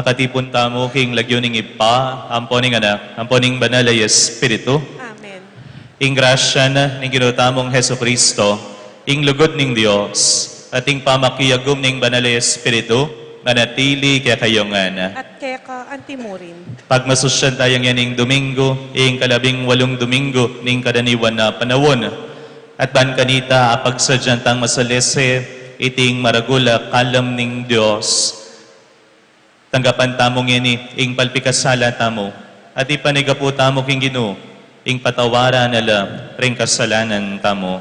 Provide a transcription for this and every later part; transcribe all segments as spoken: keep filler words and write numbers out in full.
Makatipun tamu king lagyu ning Ibpa, ampo ning Anak, ampo ning Banal a Espiritu. Amen. Ing grasya na ning Ginu tamung Jesucristo, ing lugud ning Dios, at ing pamakiagum ning Banal a Espiritu, manatili kekayu ngan. At keka antimurin. Pagmasusyan taya ngening Domingo, ing kalabing walung Domingo ning karaniwan a panaun. At ban kanita, apagsadyan tang masalese iting maragul a kalam ning Dios. Tanggapan tamu ngeni ing palpikasala tamu, at ipanigapu tamu king Ginu ing patawaran na la ring kasalanan tamu.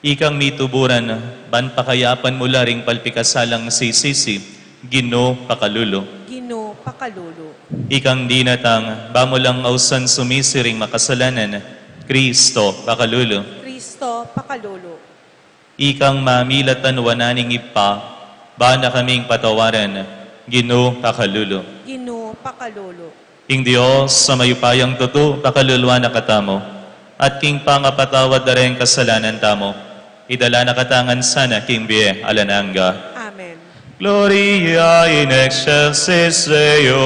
Ikang mituburan, ban pakayapan mu la ring palpikasalang sisisi, Ginu, pakalulu. Ginu, pakalulu. Ikang dinatang, ba mu lang ausan sumisi ring makasalanan, Kristo, pakalulu. Kristo, pakalulu. Ikang mamilatan wanan ning Ibpa, ba na kaming patawaran, Ginu, pakalulu. Ginu, pakalulu. Ing Dios a mayupayang tutu, pakaluluan na katamu, at king pangapatawad da ring kasalanan tamu, idala na kata ngan sana king bie alang angga. Amen. Gloria in excelsis Deo.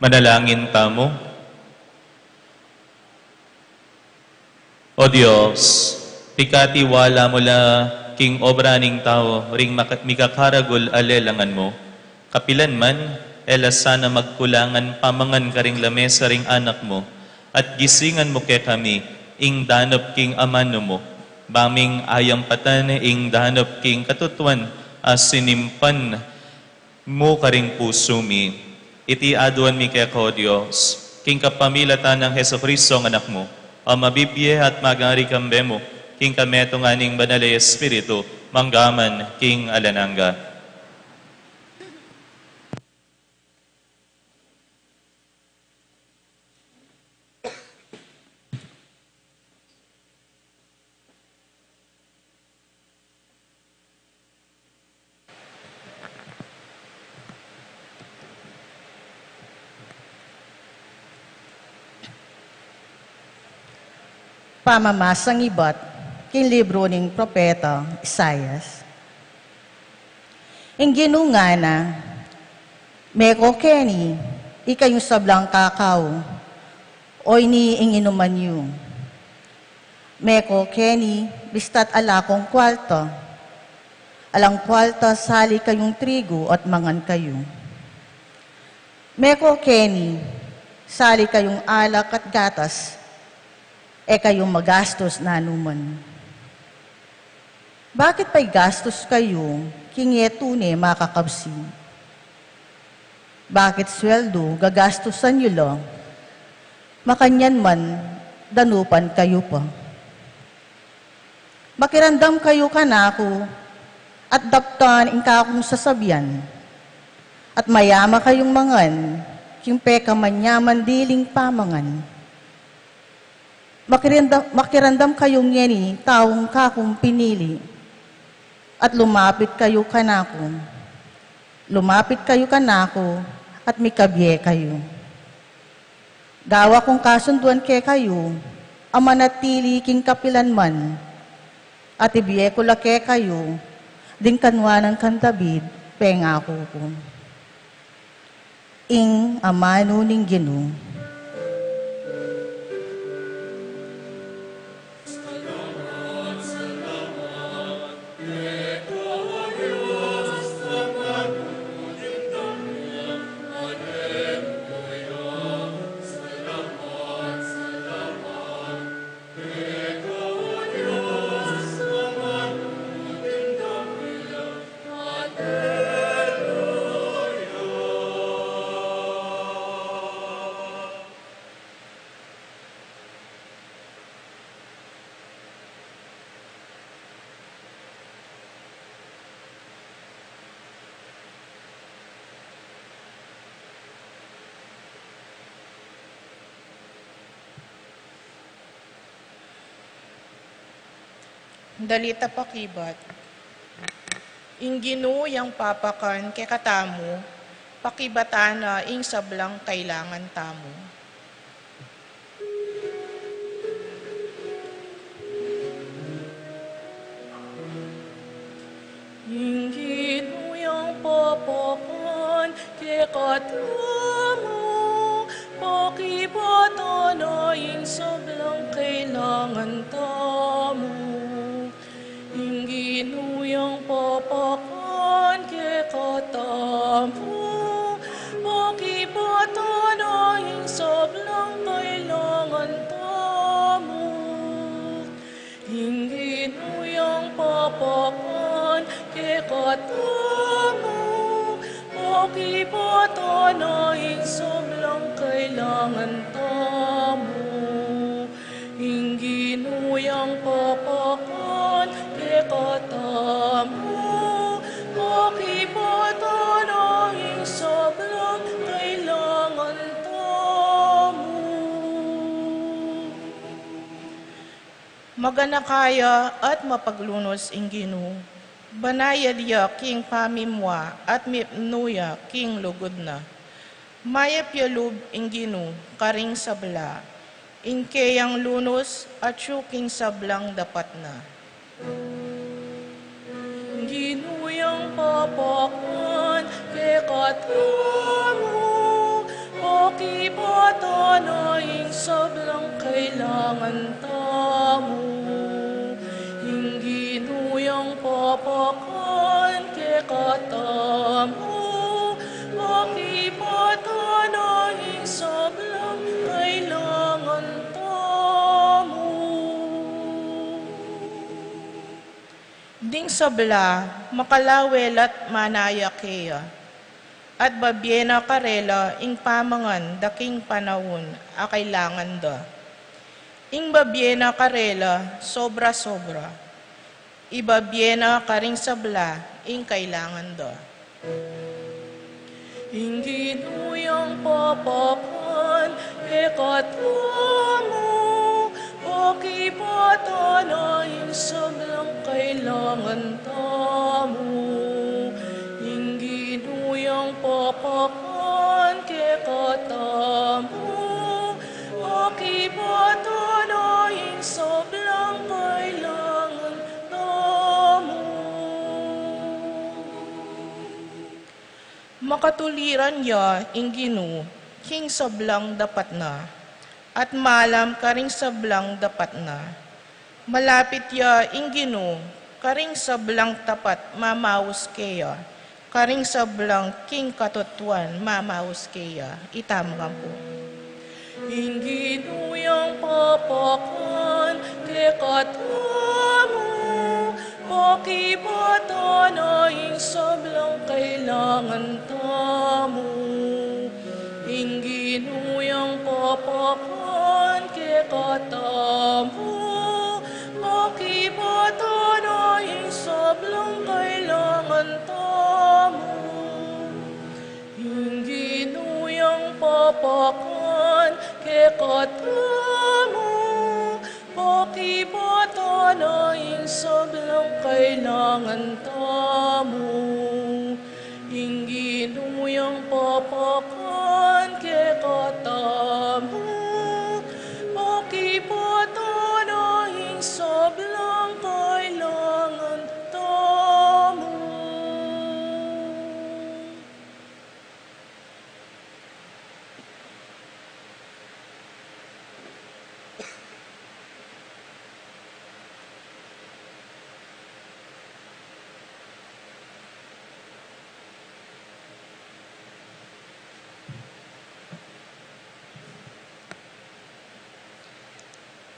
Manalangin tamu. O Dios, pikatiwala mu la king obra ning tau ring maka-, mikakaragul a lelangan mu. Kapilan man, e la sana magkulangan pamangan karing lamesa ring anak mu, at gisingan mu kekami ing danup king amanu mu, ba ming ayampatan ing danup king katutuan a sinimpan mu karing pusu mi. Iti aduan mi keka, O Dios, king kapamilatan nang Jesucristo a Anak mu, a mabibie at magari kambe mu, king kametungan ning Banal a Espiritu, manggaman king alang angga. Pamamasang ibat king libru ning propeta Isaias. Ing Ginu ngana, meko keni, ikayung sablang kakau, o ini ing inuman yu. Meko keni, bista't ala kong kwalta. Alang kwalta, sali kayung trigu at mangan kayu. Meko keni, sali kayung alak at gatas, e kayu magastus nanuman. Bakit pa'y gastus kayu king e tune makakabsi? Bakit sweldu gagastusan yu la? Makanyan man, danupan kayu pa. Makiramdam kayu kanaku at daptan ing kakung sasabian, at mayama kayung mangan king pekamanyaman diling pamangan. Makiramdam, makiramdam kayu ngeni taung kakung pinili. At lumapit kayu kanaku. Lumapit kayu kanaku, at mikabie kayu. Gawa kung kasunduan kekayu a manatili king kapilan man, at ibie ku la kekayu ding kanwanan kang David pengaku ku. Ing amanu ning Ginu. Dalit a pakibat. Ing Ginu yang papakan kekatamu, pakibatan na ing sablang kailangan tamu. Ing Ginu yang papakan kekatamu, pakibatan na ing sablang kailangan tamu. Ing Ginu yang papakan kekatamu, pakibatan na ing sablang kailangan tamu. Ing Ginu yang papakan kekatamu, pakibatan na ing sablang kailangan tamu. Ing Ginu yang papakan kekatamu, pakibatan na ing sablang kailangan tamu. Maganaka ya at mapaglunus ing Ginu, banayad ya king pamimua at mipnu ya king lugud na. Mayap ya lub ing Ginu karing sabla, ing keyang lunus atyu king sablang dapat na. Ing Ginu yang papakan kekatamu, pakibatan na ing sablang kailangan tamu. Ing Ginu yang papakan kekatamu, pakibatan na ing sablang kailangan tamu. Ding sabla, makalawelat manaya keya, at babie na karela ing pamangan da king panaun a kailangan da. Ing babie na karela sobra-sobra, ibabie na karing sabla ing kailangan da. Ing Ginu yang papakan kekatamu, pakibatan na ing sablang kailangan tamu. Ing Ginu yang papakan kekatamu, pakibatan na ing sablang kailangan tamu. Makatuliran ya ing Ginu king sablang dapat na, at malam karing sablang dapat na. Malapit ya ing Ginu karing sablang tapat mamaus keya, karing sablang king katutuan mamaus keya. Itamu ngan pu. Ing Ginu yang papakan kekatamu, pakibatan na ing sablang kailangan tamu. Ing Ginu yang papakan kekatamu, pakibatan na ing sablang kailangan tamu. Ing Ginu yang papakan kekatamu, pakibatan na ing sablang kailangan tamu. Ing Ginu yang papakan kekatamu, pakibatan na ing sablang kailangan tamu.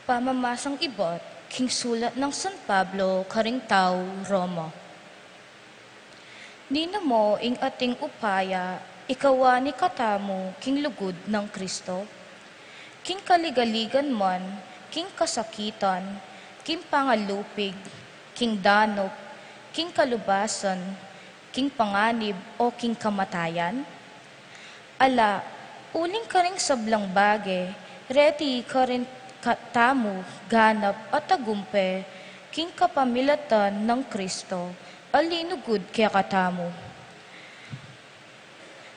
Pamamasang ibat king sulat nang San Pablo karing tau Roma. Ninu mo ing ating upaya ikawani katamu king lugud nang Kristo? King kaligaligan man, king kasakitan, king pangalupig, king danup, king kalubasan, king panganib, o king kamatayan? Ala, uling karing sablang bage, reti karin ka-, tamu ganap at tagumpe king kapamilatan nang Kristo a linugud kekatamu.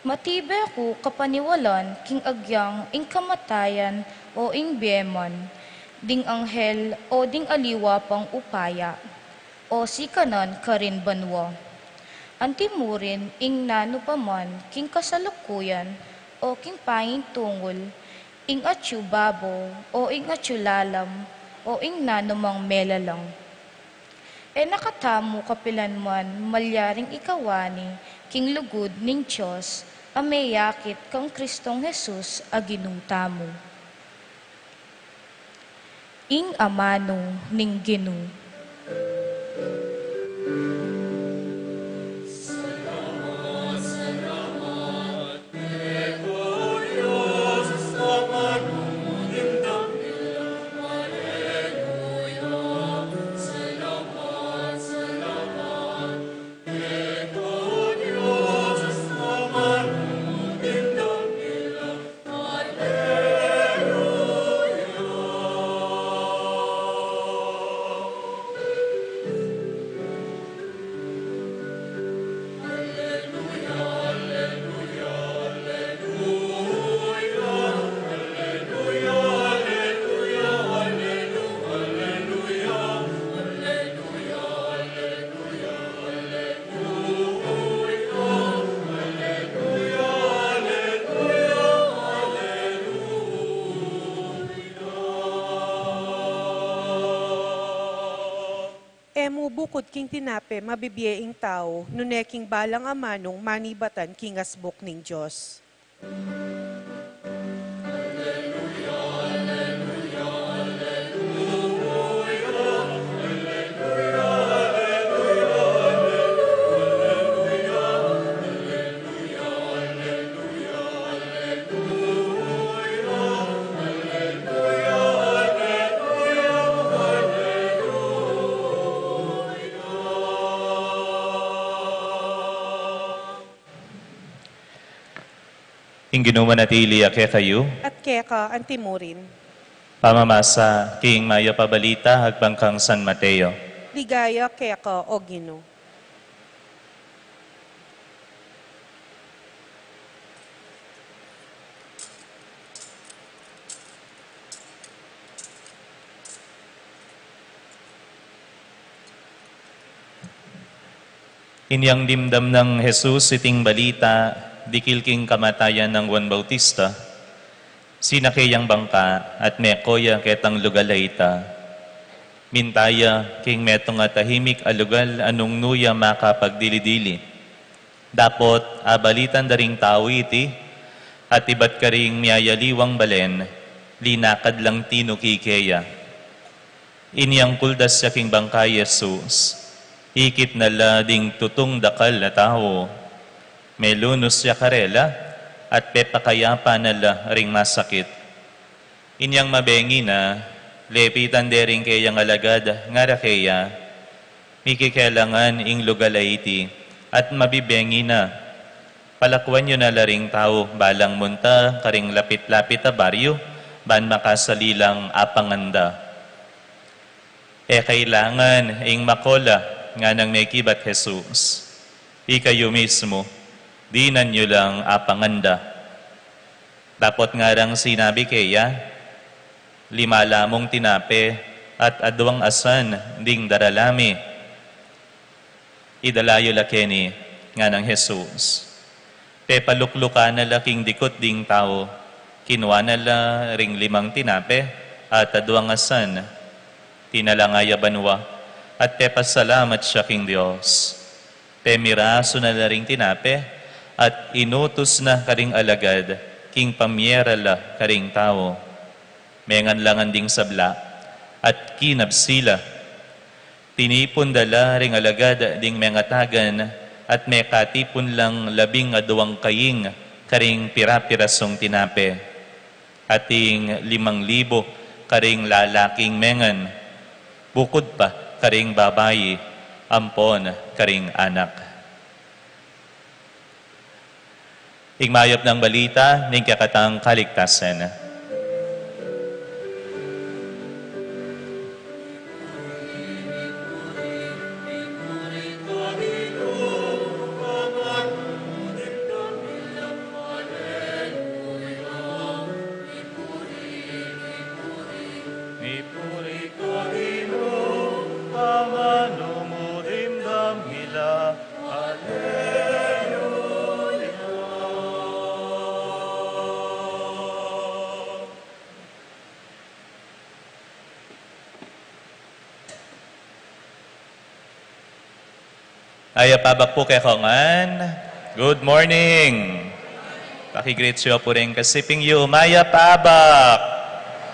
Matibe ku kapaniwalan king agyang ing kamatayan o ing bie man, ding anghel o ding aliwa pang upaya, o sikanan karin banua. Antimurin ing nanu pa man king kasalukuyan o king pangintungul, ing atyu babo o ing atyu lalam o ing nanumang melalang. E na katamu kapilan man malyaring ikawani king lugud ning Dios a meyakit kang Kristong Jesus a Ginu tamu. Ing amanu ning Ginu. E mu bukud king tinape mabibie ing tau, nune king balang amanung manibatan king asbuk ning Dios. Ing Ginu manatili ya kekayu. At keka antimurin. Pamamasa king mayap a balita agpang kang San Mateo. Ligaya keka, O Ginu. Inyang dimdam nang Jesus iting balita dikil king kamatayan nang Juan Bautista, sinake yang bangka at meko ya ketang lugal a ita. Minta ya king metung a tahimik a lugal a nung nu ya makapagdili-dili. Dapot abalitan da ring tau iti, at ibat karing miyayaliwang balen, linakad lang tinuki keya. Inyang kuldas ya king bangka i Jesus, ikit na la ding tutung dakal a tau, melunus ya karela, at pepakayapa na la ring masakit. Inyang mabengi na, lepitan de ring keyang alagad, ngara keya, "Mikikelangan ing lugal a iti, at mabibengi na. Palakuan yu na la ring tau balang munta karing lapit-lapit a baryu, ban makasali lang apangan da." "E kailangan ing mako la," nganang mekibat Jesus. "Ikayu mismu Dinan yu lang apangan da. Dapot ngarang sinabi keya, lima la mung tinape at aduang asan ding darala mi. Idala yu la keni, nganang Jesus. Pepaluklukan na la king dikut ding tau, kinua na la ring limang tinape at aduang asan, tinalanga ya banua, at pepasalamat ya king Dios. Pemirasu na la ring tinape, at inutus na karing alagad king pamiera la karing tau. Mengan la ngan ding sabla, at kinabsi la. Tinipun da la ring alagad ding mengatagan, at mekatipun lang labing aduang kaing karing pira-pirasung tinape. Ating limang libu karing lalaking mengan, bukud pa karing babai ampon karing anak. Ing mayap nang balita ning kekatang kaligtasan. Mipuri ka Ginu, amanu mu dimdam ila. Alleluia. Mayap a abak pu kekayu ngan. Good morning. Paki-greet yu pu ring kasiping yu. Mayap a abak.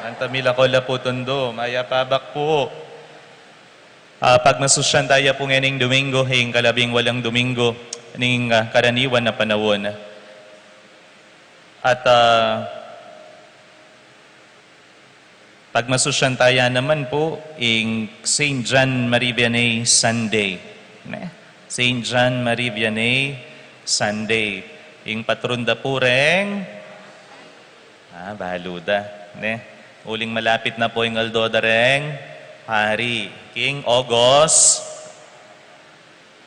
Antam ila ko la pu tundu. Mayap a abak pu. Ah, pagmasusyan taya pu ngening Domingo, ing kalabing walang Domingo ning, ah, karaniwan a panaun. At, ah, pagmasusyan taya naman pu ing Saint John Marie Vianney Sunday, ne? Saint John Marie Vianney Sunday. Ing patron da pu reng, ah, balu da, ne? Uling malapit na pu ing aldo da reng pari, king August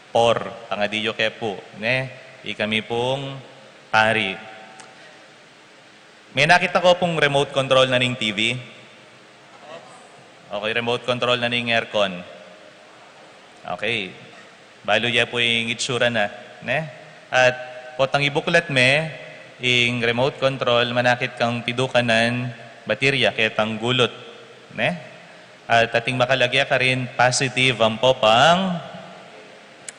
four, pangadi yu ke pu, ne? Ikami pung pari. Menakit na ko pung remote control na ning T V. Okay, remote control na ning aircon. Okay. Balu ye pu ing itsura na, ne? At potang ibuklat me ing remote control, manakit kang pidukanan, baterya ketang gulut, ne? At ating makalage karin positive ampo pang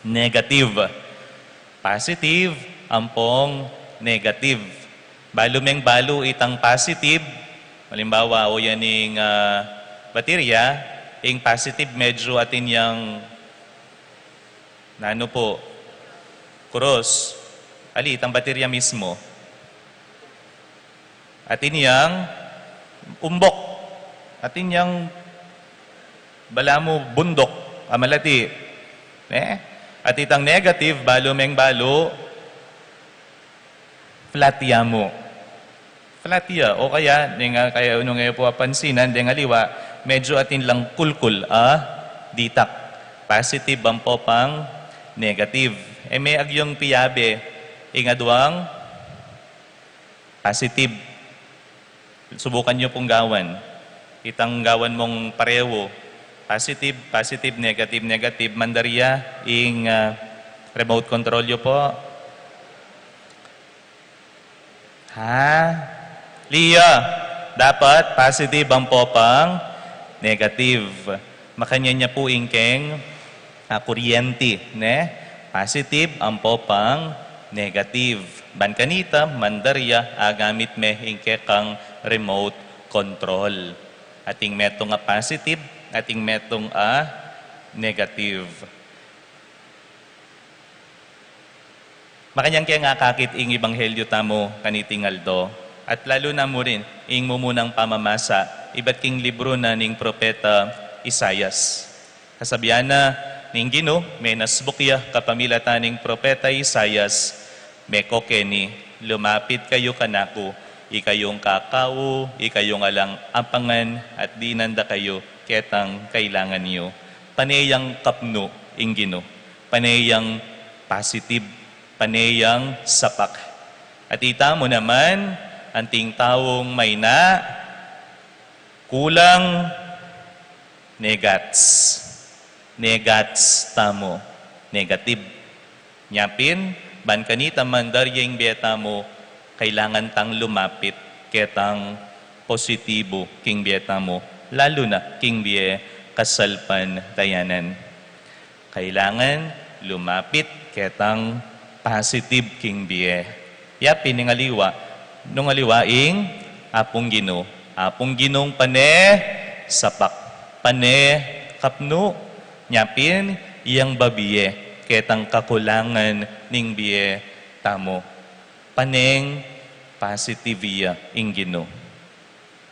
negative. Positive ampong negative. Balu meng balu itang positive. Halimbawa, o yan ing, ah, baterya, ing positive medyo atin yang nanu pu, krus. Ali, itang baterya mismo. Atin yang umbok. Atin yang balamu bundok a malati. Ne? At itang negative, balu meng balu, flat ya mu. Flat ya. O kaya, deng, ah, kaya nung e pu apansinan, deng aliwa, medyo atin lang kulkul a ditak. Positive ampo pang negative. E me agyung piyabe ing aduang positive. Subukan yu pung gawan. Itang gawan mung parehu. Positive, positive, negative, negative. Mandar ya ing, ah, remote control yu pu. Ha? Liya, dapat positive ampo pang negative. Makanyan ya pu ing keng, ah, kuryenti, ne? Positive ampo pang negative. Ban kanita, mandar ya, agamit me ing kekang remote control. Atin metung a positive, atin metung a negative. Makanyan ke nga akakit ing ebanghelyo tamu kaniting aldo, at lalu na mu rin ing mumunang pamamasa ibat king libru na ning propeta Isaias. Kasabian na ning Ginu, menasbuk ya kapamilatan ning propeta Isaias, meko keni, lumapit kayu kanaku, ikayung kakau, ikayung alang apangan, at dinan da kayu ketang kailangan yu. Pane yang kapnu ing Ginu. Pane yang positive. Pane yang sapak. At itamu naman, anting taung maina, kulang, negats. Negats tamu, negative. Nyapin, ban kanita mandar ya ing bie tamu, kailangan tang lumapit ketang positibo king bie tamu, lalu na king bie kasalpantayanan. Kailangan lumapit ketang positive king bie. Yapin ing aliwa, nung aliwa ing Apung Ginu. Apung Ginung pane sapak, pane kapnu, nyapin yang babie ketang kakulangan ning bie tamu. Paneng positive ya ing Ginu.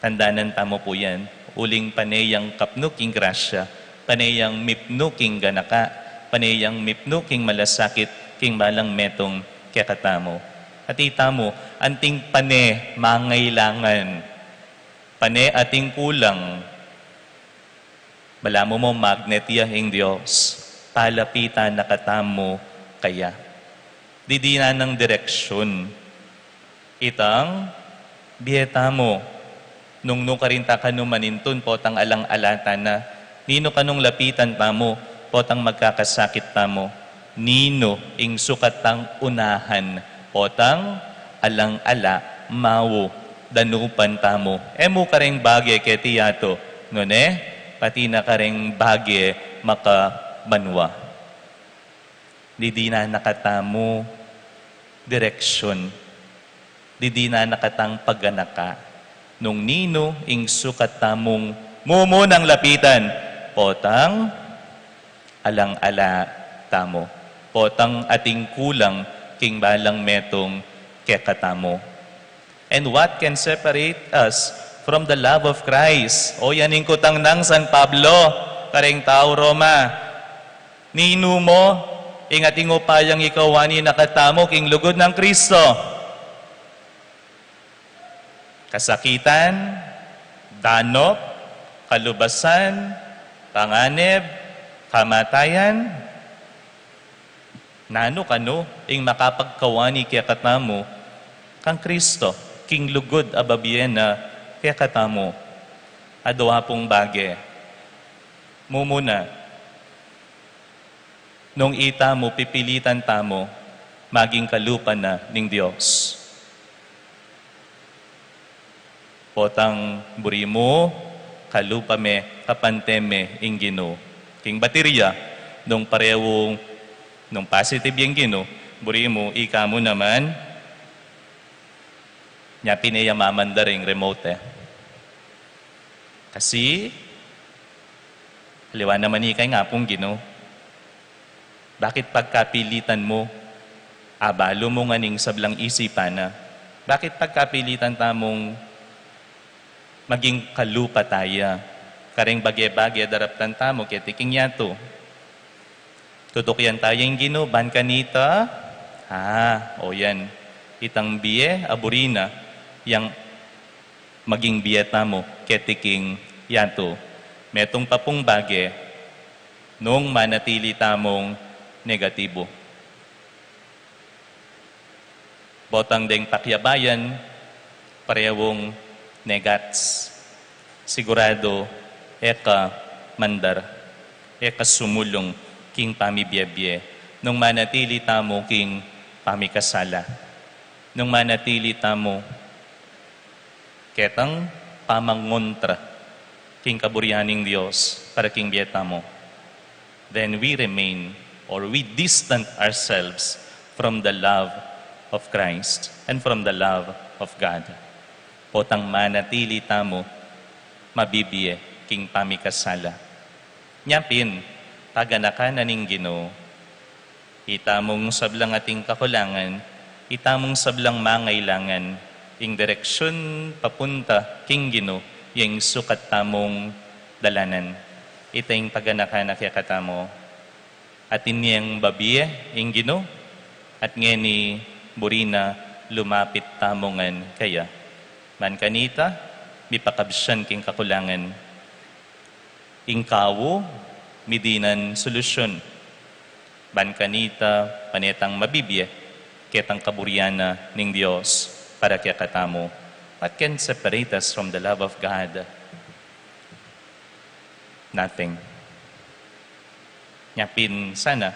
Tandanan tamu pu yan, uling pane yang kapnu king grasya, pane yang mipnu king ganaka, pane yang mipnu king malasakit, king balang metung kekatamu. At itamu, anting pane mangailangan, pane ating kulang, balamu mu magnet ya ing Dios, palapitan na katamu kaya. Didinan nang direksyun itang bie tamu. Nung nu karin ta kanu manintun, potang alang-ala ta na. Ninu kanung lapitan tamu, potang magkakasakit tamu. Ninu ing sukat tang unahan, potang alang-ala, mau, danupan tamu. E mu kareng bage keti yatu, nune, pati na kareng bage makabanua. Didinan na katamu direksyun. Didinan na katang paganaka. Nung ninu ing sukat tamung mumunang lapitan, potang alang-ala tamu. Potang ating kulang king balang metung kekatamu. And what can separate us from the love of Christ? O yan ing kutang nang San Pablo kareng tau Roma. Ninu mu ing ating upayang ikawani na katamu king lugud nang Kristo? Kasakitan, danup, kalubasan, panganib, kamatayan? Nanu kanu ing makapagkawani kekatamu kang Kristo king lugud a babie na kekatamu? Adua pung bage. Mumuna, nung itamu pipilitan tamu maging kalupa na ning Dios. Potang buri mu, kalupa me, kapante me ing Ginu. King baterya, nung parewu, nung positive ing Ginu, buri mu, ika mu naman, nya pin e ya mamandar ing remote e. Kasi, aliwa naman ika ing Apung Ginu. Bakit pagkapilitan mu, abalu mu ngan ing sablang isipan na? Bakit pagkapilitan tamung maging kalupa taya kareng bage-bage daraptan tamu keti king yatu? Tutukian taya ing Ginu, ban kanita, ah, o yan, itang bie a buri na yang maging bie tamu keti king yatu. Metung pa pung bage, nung manatili tamung negatibu. Potang deng pakiabayan, parewung negats. Sigurado, e ka mandar, e ka sumulung king pamibie-bie, nung manatili tamu king pamikasala. Nung manatili tamu ketang pamangontra king kaburian ning Dios para king bie tamu, then we remain or we distant ourselves from the love of Christ and from the love of God. Potang manatili tamu mabibie king pamikasala. Nya pin, paganakan na ning Ginu. Itamung sablang ating kakulangan, itamung sablang mangailangan, ing direksyun papunta king Ginu, ya ing sukat tamung dalanan. Ita ing paganakan na kekatamu. Atin yang babie ing Ginu, at ngeni buri na lumapit tamu ngan kaya. Ban kanita, mipakabsian king kakulangan. Ing kawu, midinan solusyun. Ban kanita, pane tang mabibie ketang kaburian na ning Dios para kekatamu. What can separate us from the love of God? Nothing. Nya pin sana,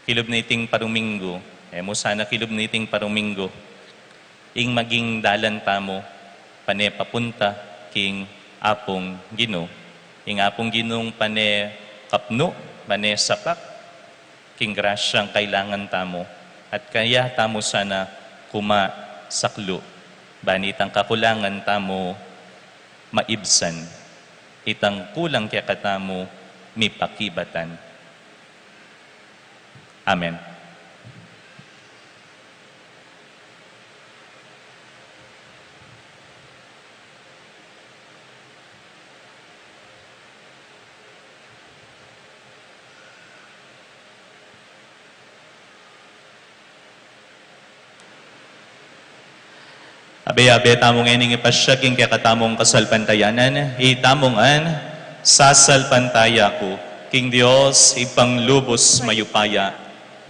kilub niting paruminggu, e mu sana kilub niting paruminggu, ing maging dalan tamu, pane papunta king Apung Ginu. Ing Apung Ginung pane kapnu, pane sapak, king grasyang kailangan tamu, at kaya tamu sana kuma saklu, ban itang kakulangan tamu maibsan, itang kulang kekatamu mipakibatan. Amen. Abe-abe tamu ngening ipasyag ing kekatamung kasalpantayanan, itamu ngan, sasalpantaya ku king Dios, Ibpang lubus mayupaya,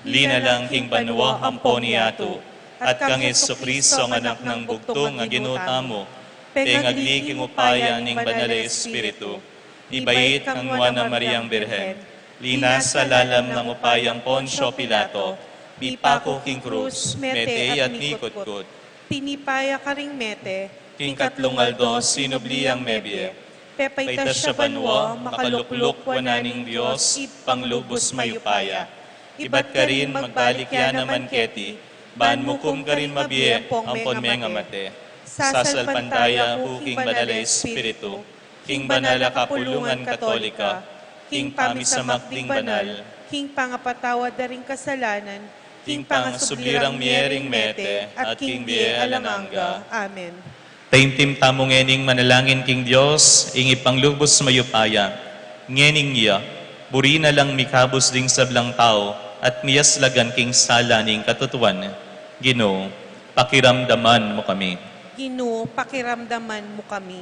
linalang king banua ampon yatu, at kang Jesucristo, a Anak nang bugtung a Ginu tamu, pengagli king upaya ning Banal a Espiritu, mibait kang Nuan a Mariang Birhen, linasa lalam nang upayang Poncio Pilato, mipaku king krus, mete at mikutkut, tinipa ya karing mete, king katlung aldo sinubli yang mebie, pepaitas ya banua, makalukluk wanan ning Dios, Ibpang lubus mayupaya. Ibat karin magbalik ya naman keti, ban mukum karing mabie ampon mengamate. Sasalpantaya ku king Banal a Espiritu, king banal a kapulungan Katolika, king pamisamak ding banal, king pangapatawad da ring kasalanan, king pangasubli rang mie ring mete, at king bie alang angga. Amen. Taimtim tamu ngening manalangin king Dios, ing Ibpang lubus mayupaya. Ngening iya, buri na lang mikabus ding sablang tau, at miyaslagan king sala ning katutuan. Ginu, pakiramdaman mu kami. Ginu, pakiramdaman mu kami.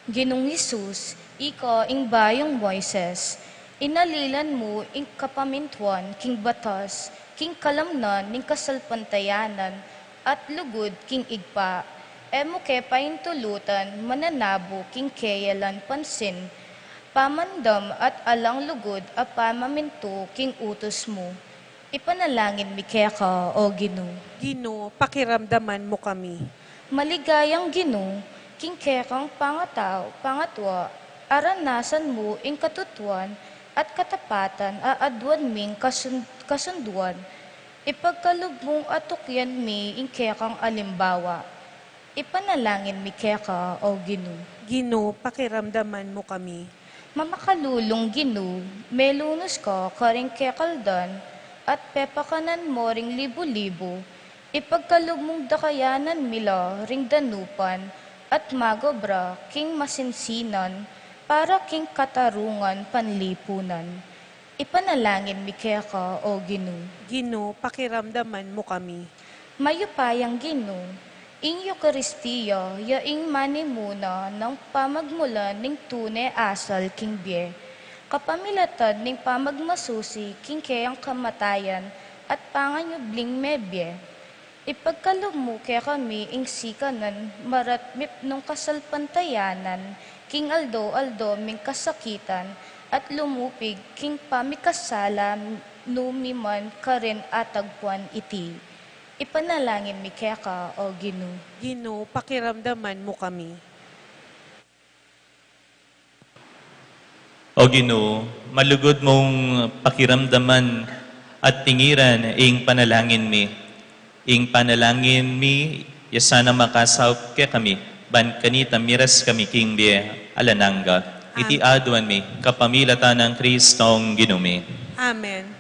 Ginung Jesus, ika ing bayung Moises, inalilan mu ing kapamintuan king batas, king kalamnan ning kasalpantayanan, at lugud king Ibpa. E mu ke paintulutan mananabu king keyalan pansin, pamandam at alang lugud a pamamintu king utus mu. Ipanalangin mi keka, O Ginu. Ginu, pakiramdaman mu kami. Maligayang Ginu, king kekang pangatau, pangatua, aranasan mu ing katutuan at katapatan a aduan ming kasun-, kasunduan. Ipagkalub mung atukyan mi ing kekang alimbawa. Ipanalangin mi keka, O Ginu. Ginu, pakiramdaman mu kami. Mamakalulung Ginu, melunus ka karing kekaldan, at pepakanan mu ring libu-libu, ipagkalub mung dakayanan mi la ring danupan, at magobra king masinsinan, para king katarungan panlipunan. Ipanalangin mi keka, O Ginu. Ginu, pakiramdaman mu kami. Mayupayang Ginu, ing Eukaristia ya ing manimuna nang pamagmulan ning tune asal king bie, kapamilatan ning pamagmasusi king keyang kamatayan at panganyubling mebie. Ipagkalub mu kekami ing sikanan maratmip nung kasalpantayanan king aldo-aldo ming kasakitan at lumupig king pamikasala nu mi man karin atagpuan iti. Ipanalangin mi keka, O Ginu. Ginu, pakiramdaman mu kami. O Ginu, malugud mung pakiramdaman at tingiran ing panalangin mi. Ing panalangin mi, ya sana makasaup kekami, ban kanita miras kami king bie alang angga. Iti aduan mi, kapamilatan nang Kristong Ginu mi. Amen.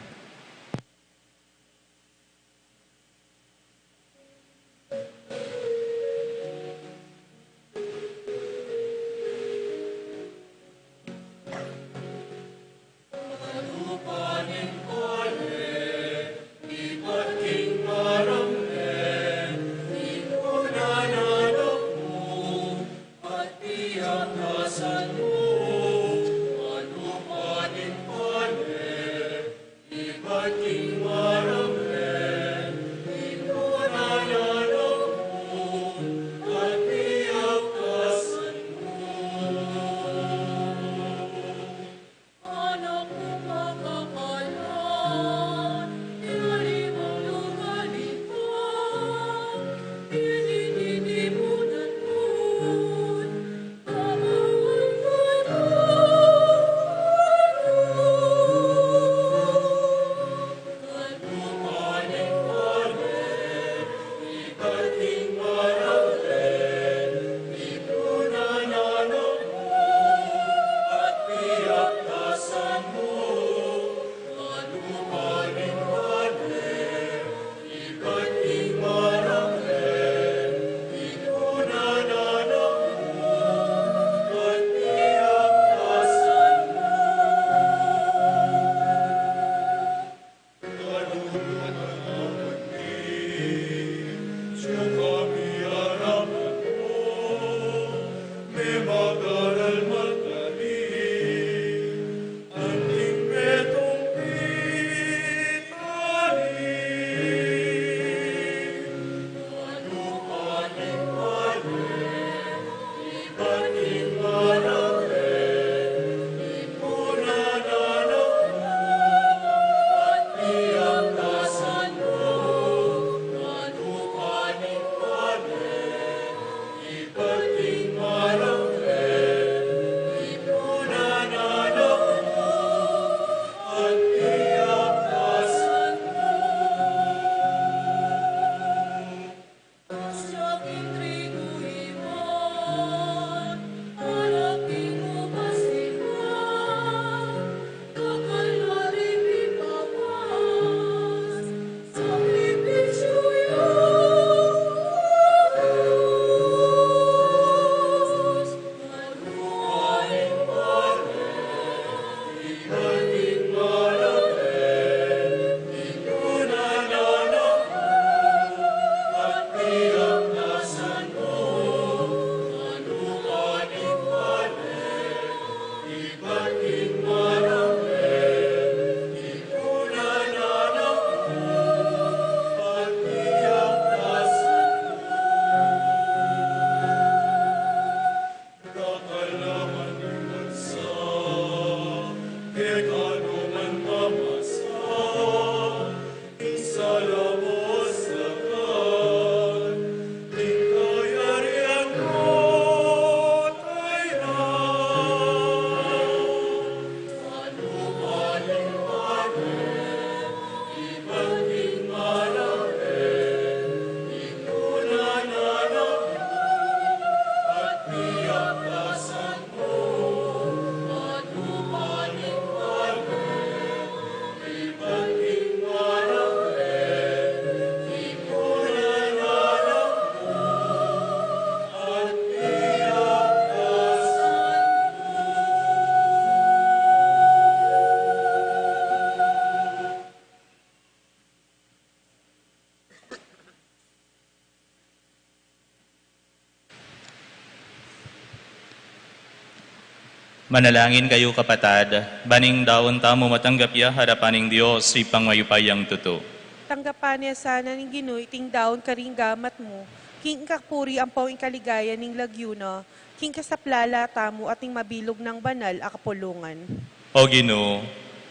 Manalangin kayu, kapatad, ban ing daun tamu matanggap ya king arapan ning Dios, Ibpang mayupayang tutu. Tanggapan na sana ning Ginu iting daun karing gamat mu, king ikapuri ampong ikaligaya ning lagyu na, king kasaplalan tamu at ning mabilug nang banal a kapulungan. O Ginu,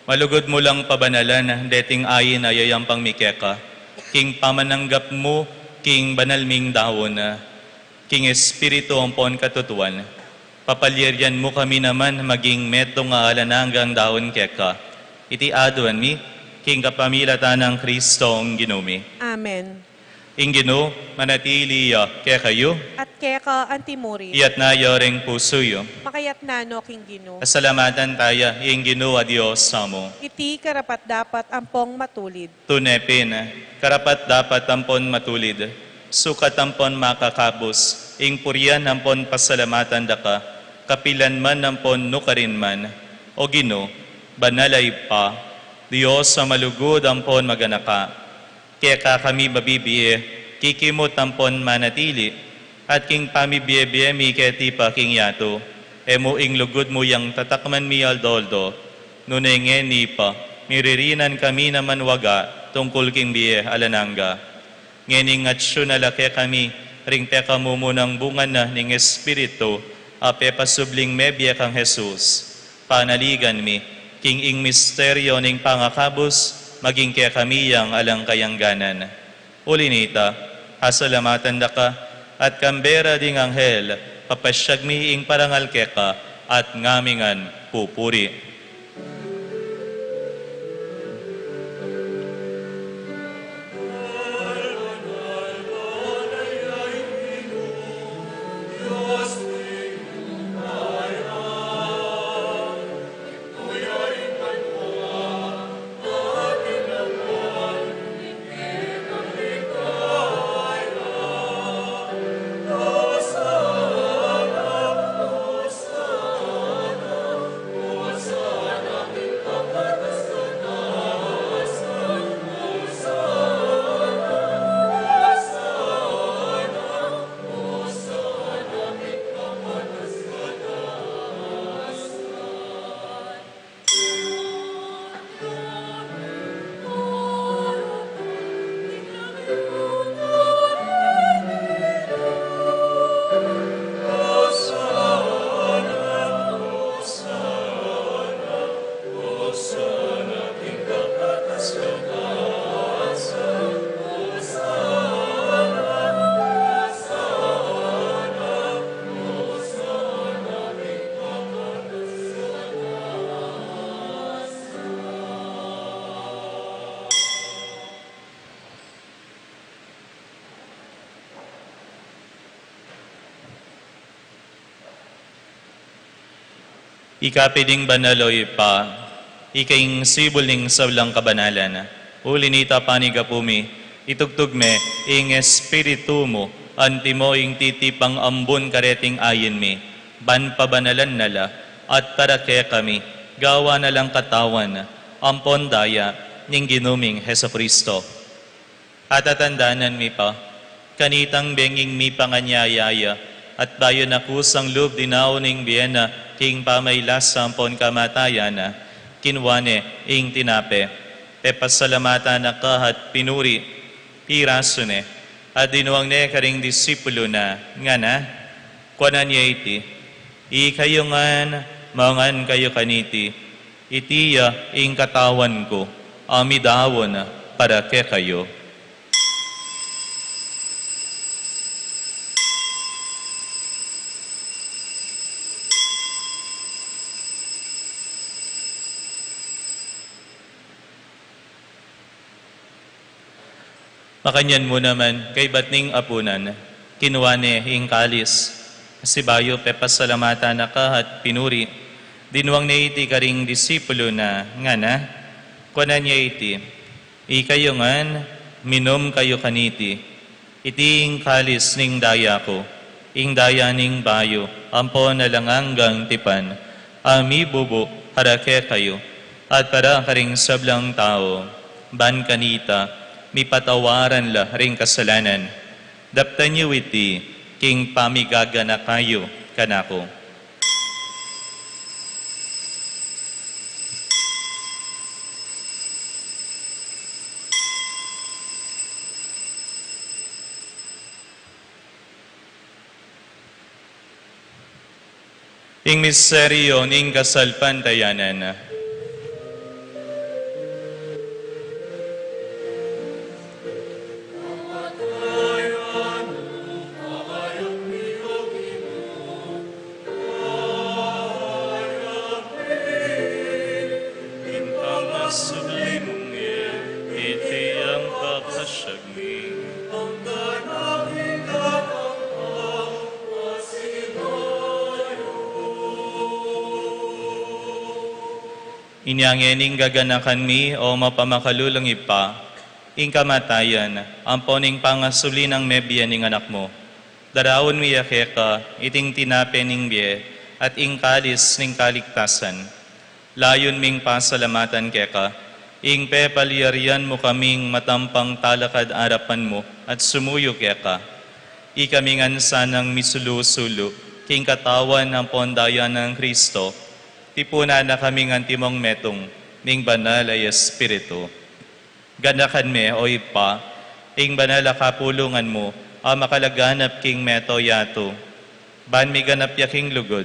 malugud mu lang pabanalan deting ain a yayampang mi keka, king pamananggap mu king banal ming daun, king Espiritu ampon katutuan, papalyarian mu kami naman maging metung a alang anggang daun keka. Iti aduan mi king kapamilatan nang Kristong Ginu mi. Amen. Ing Ginu manatili ya kekayu. At keka antimurin. Iyatas yu ring pusu yu. Makayatas no king Ginu. Pasalamatan taya ing Ginu a Dios tamu. Iti karapat-dapat ampong matulid. Tune pin, karapat-dapat ampon matulid, sukat ampon makakabus, ing purian ampon pasalamatan da ka, kapilan man ampon nukarin man, O Ginu, banal a Ibpa, Dios a malugud ampon maganaka. Keka kami mabibie, kikimut ampon manatili, at king pamibie-bie mi keti pa king yatu, e mu ing lugud mu yang tatakman mi aldo-aldo, nune ngeni pa, miririnan kami naman waga tungkul king bie alang angga. Ngening atyu na la kekami ring pekamumunang bunga na ning Espiritu, a pepasubling mebie kang Jesus. Panaligan mi, king ing misteryo ning pangakabus, maging kekami yang alang kayangganan. Uli nita, pasalamatan da ka, at kambe ra ding anghel, papasyag mi ing parangal keka, at ngamingan pupuri. Ika pin ing banal, o Ibpa, ika ing sibul ning sablang kabanalan. Uli nita, panigapu mi, itugtug me ing Espiritu mu, antimo ing titipang ambun kareting ain mi, ban pabanalan na la, at para kekami, gawan na lang katawan ampon daya ning Ginu ming Jesucristo. Atatandanan mi pa, kanitang benging mipanganyaya ya, at bayu na kusang lub dinaun ing bie na king pamailasa ampon kamatayan na, kinua ne ing tinape, pepasalamatan na ka at pinuri, pirasu ne, at dinuang ne karing disipulu na, ngana, kuanan ye iti, ikayu ngan, mangan kayu kaniti, iti ya ing katawan ku, a midaun para kekayu. Makanyan mu naman, kaybat ning apunan, kinua ne ing kalis. Sibayu pepasalamatan na ka at pinuri. Dinuang ne iti karing disipulu na, ngana, kuanan ye iti, ikayu ngan, minum kayu kaniti. Iti ing kalis ning daya ku, ing daya ning bayu ampon alang anggang tipan, a mibubu para kekayu, at para karing sablang tau, ban kanita, mipatawaran la ring kasalanan. Daptan yu iti, king pamigaganaka yu kanaku. Ing misteryo ning kasalpantayanan. Inya ngening gaganakan mi, o mapamakalulung Ibpa, ing kamatayan ampon ing pangasubli nang mebie ning Anak mu. Daraun mi ya keka iting tinape ning bie at ing kalis ning kaligtasan. Layun ming pasalamatan keka ing pepalyarian mu kaming matampang talakad arapan mu at sumuyu keka. Ikami ngan sanang misulu-sulu king katawan ampon daya nang Kristo, tipunan na kaming antimong metung ning Banal a Espiritu. Ganakan me, o Ibpa, ing banal a kapulungan mu a makalaganap king mabilug a yatu, ban miganap ya king lugud,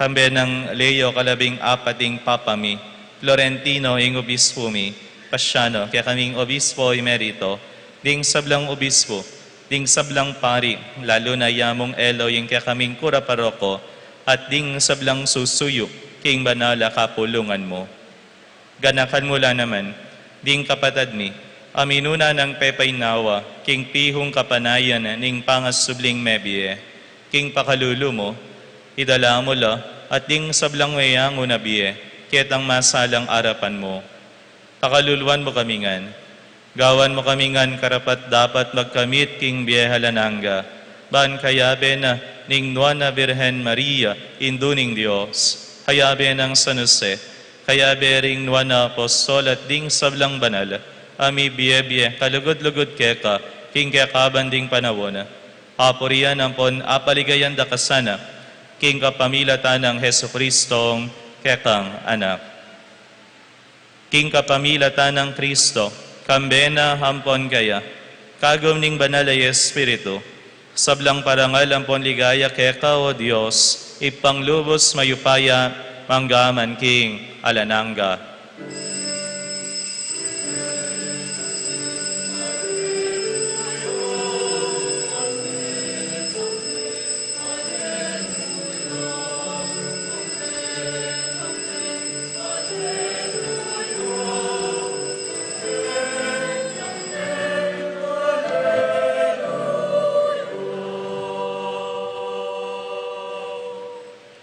kambe nang Leo kalabing apat ing Papa mi, Florentino ing Obispo mi, Paciano kekaming Obispo Emerito, ding sablang Obispo, ding sablang pari, lalu na ya mung Eloy ing kekaming Kura Paroko, at ding sablang susuyu king banal a kapulungan mu. Ganakan mu la naman ding kapatad mi a minuna nang pepainawa king pihung kapanayan ning pangasubling mebie. King pakalulu mu, idala mu la at ding sablang meyangu na bie ketang masalang arapan mu. Pakaluluan mu kami ngan. Gawan mu kami ngan karapat-dapat magkamit king bie alang angga, ban kayabe na ning Nuan a Birhen Maria, Indu ning Dios, kayabe nang San Jose, kayabe ring nuan a apostol at ding sablang banal a mibie-bie kalugud-lugud keka king kekaban ding panaun, apurian ampon apaligayan da ka sana king kapamilatan nang Jesucristong kekang Anak. King kapamilatan nang Kristo, kambe na ampon kaya, kagum ning Banal a Espiritu, sablang parangal ampon ligaya keka, o Dios, Ibpang lubus mayupaya, mangga man king alang angga.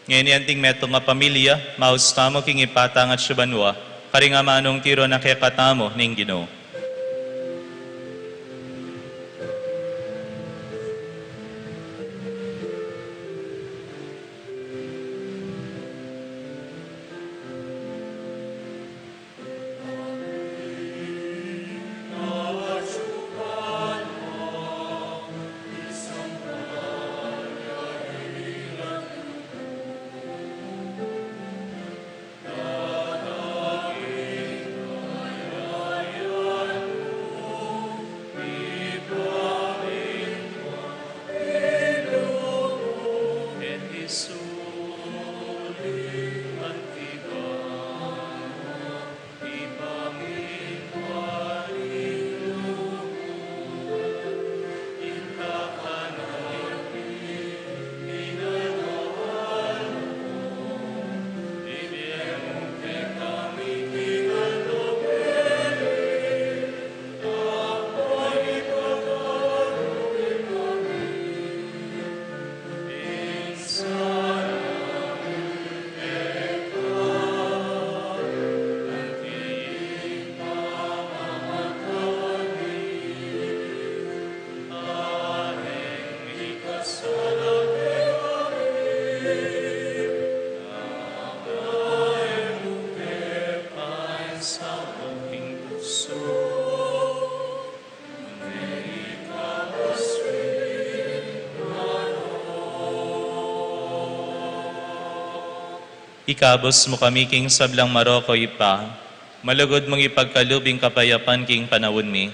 Ngeni anting metung a pamilya, maus tamu king ipatang atsu banua, karing amanung tiru na kekatamu ning Ginu. Ikabus mu kami king sablang marok, o Ibpa, malugud mung ipagkalub ing kapayapan king panaun mi,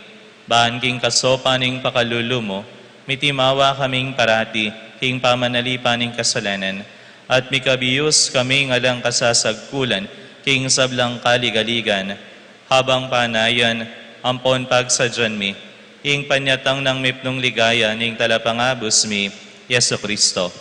ban king kasaupan ning pakalulu mu, mitimawa kaming parati king pamanalipan ning kasalanan, At mikabus kaming alang kasasagkulan king sablang kaligaligan, habang panayan ampon pagsadyan mi ing panyatang nang mipnung ligaya ning Talapangabus mi, Jesucristo.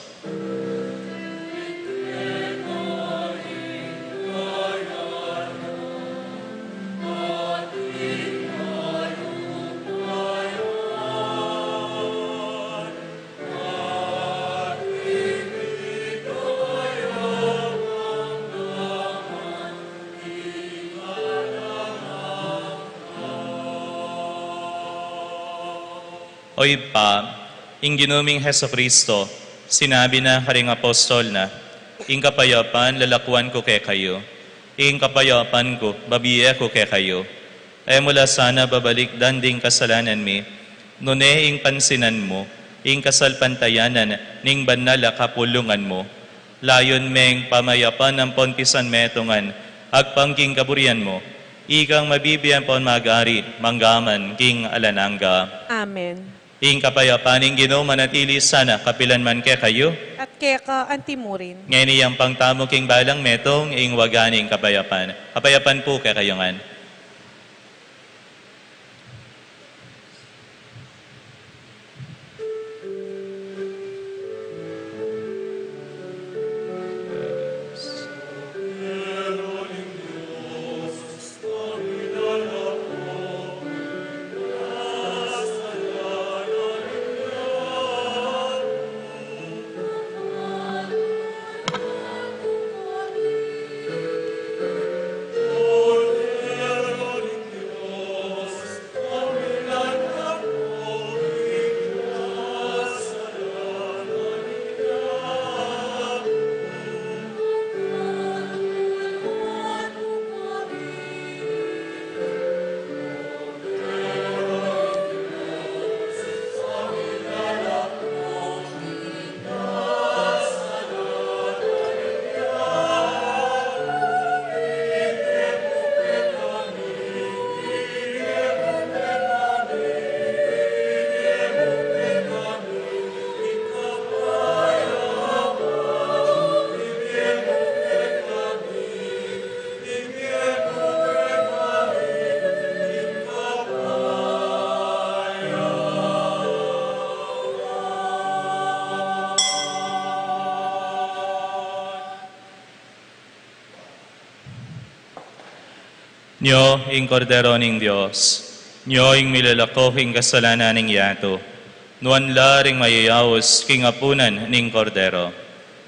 O Ibpa, ing Ginu ming Jesucristo, sinabi na karing apostol na, "Ing kapayapan lalakuan ku kekayu, ing kapayapan ku babie ku kekayu." E mu la sana babalikdan ding kasalanan mi, nune ing pansinan mu ing kasalpantayanan ning banal a kapulungan mu, layun meng pamayapan ampon pisanmetungan agpang king kaburian mu, ikang mabibie ampon mag-ari mangga man king alang angga. Amen. Ing kapayapan ning Ginu manatili sana kapilan man kekayu. At keka antimurin. Ngeni yampang tamu king balang metung ing waga ning kapayapan. Kapayapan pu kekayu ngan. Nyo ing Kordero ning Dios, nyo ing milalako king kasalanan ning yatu. Nuan la ring mayayaus king apunan ning Kordero.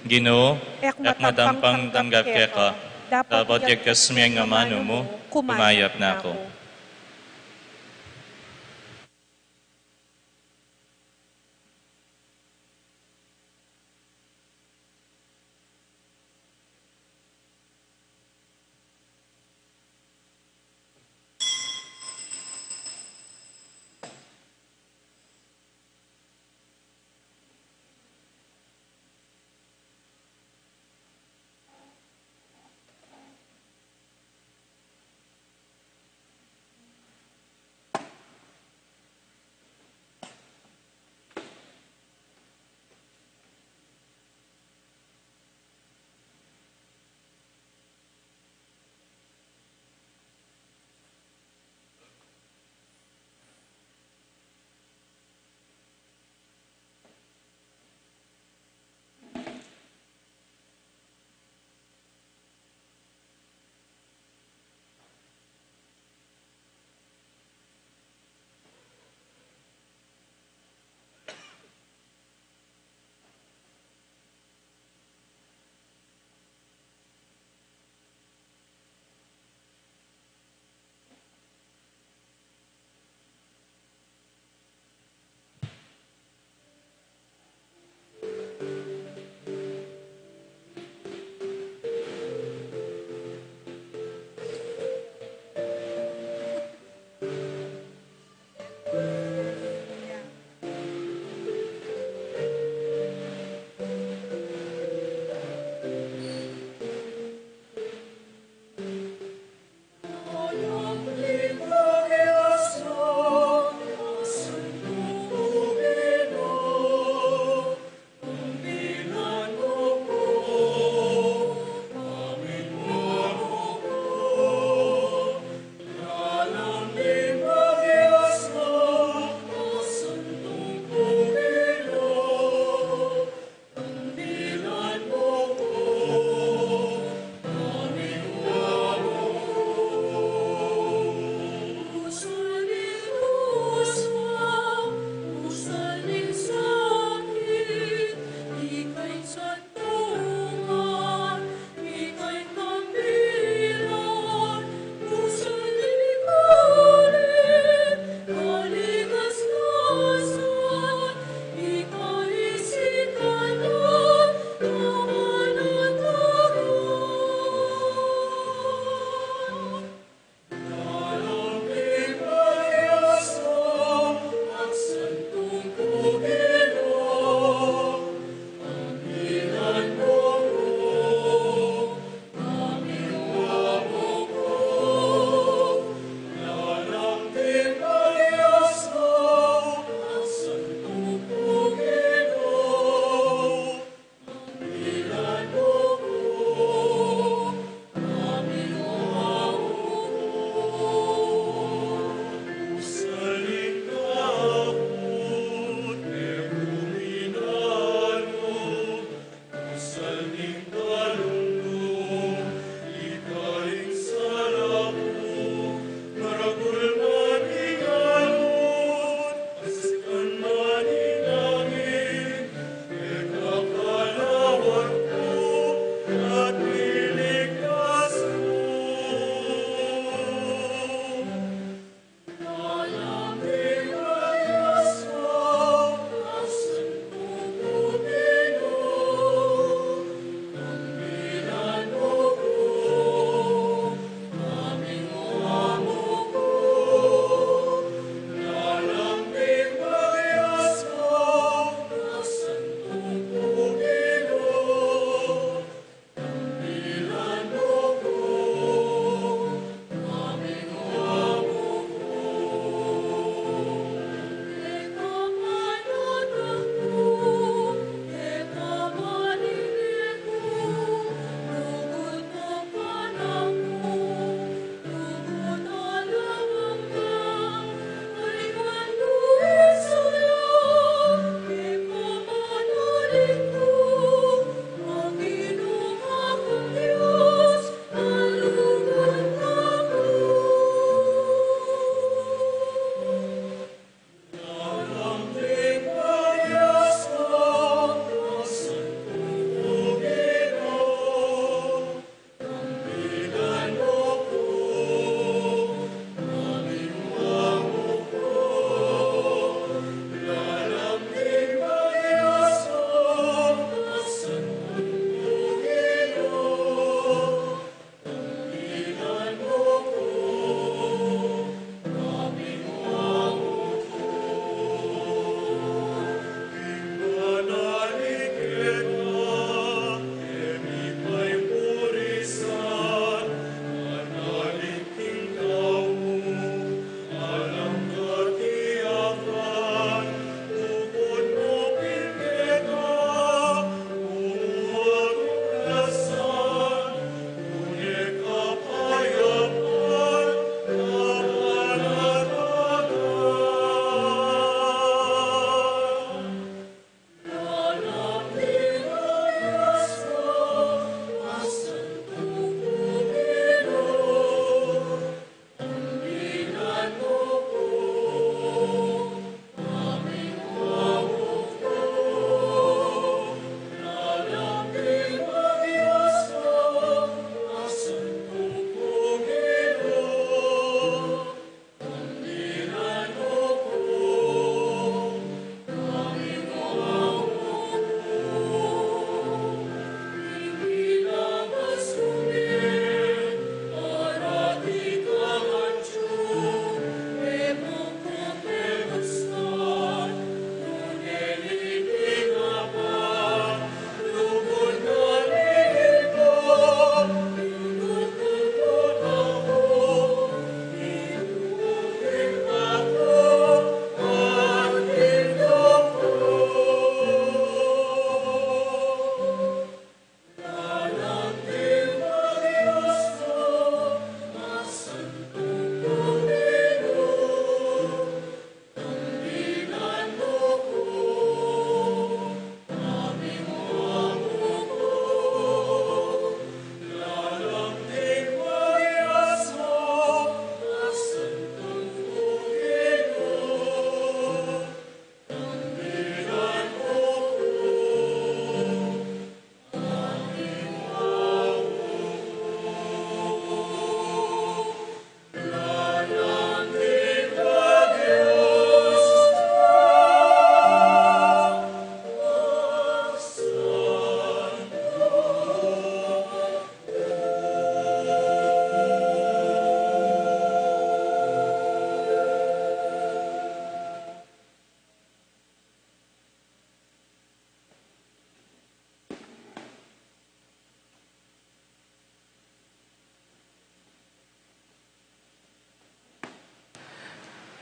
Ginu, e ku matampang tanggap keka, dapot yagkas me ing amanu mu, kumayap na ku.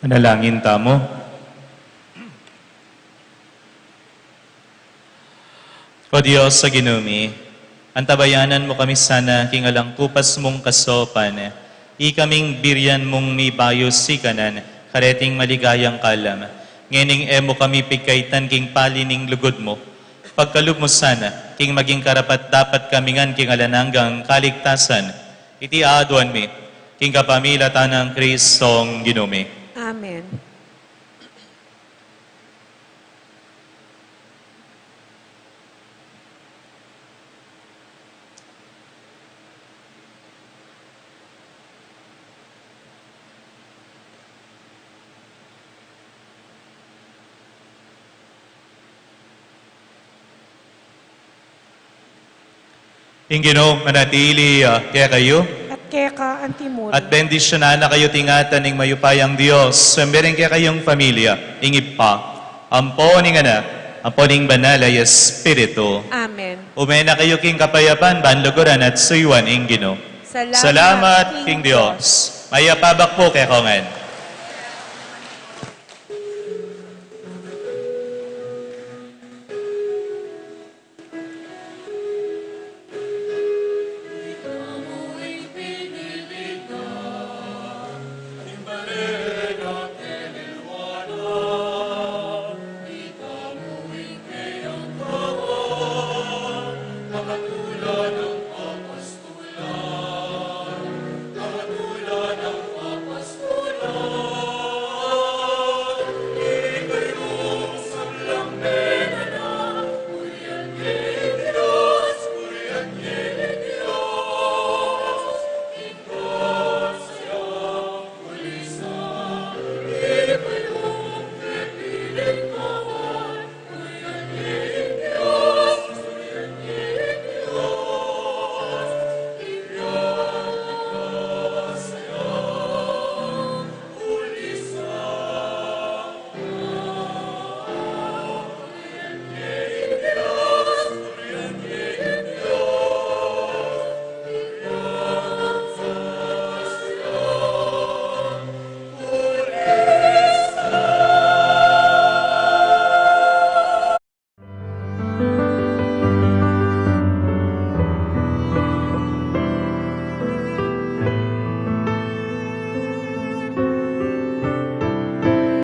Manalangin tamu. O Dios a Ginu mi, antabayanan mu kami sana king alang kupas mung kasaupan, ikaming burian mung mibayu sikanan kareting maligayang kalam. Ngening e mu kami pigkaitan king pali ning lugud mu, pagkalub mu sana king maging karapat-dapat kami ngan king alang anggang kaligtasan. Iti aduan mi king kapamilatan nang Kristong Ginu mi. Amen. Ing Ginu manatili, ah, kekayu. At keka antimurin. At bendisyunan na kayu ning mayupayang Dios, sumbe rin kekayung pamilya, ing Ibpa, ampo ning Anak, ampo ning Banal a Espiritu. Amen. Ume na kayu king kapayapan, ban luguran at suyuan ing Ginu. Salamat king Dios. Mayap a abak pu kekongan.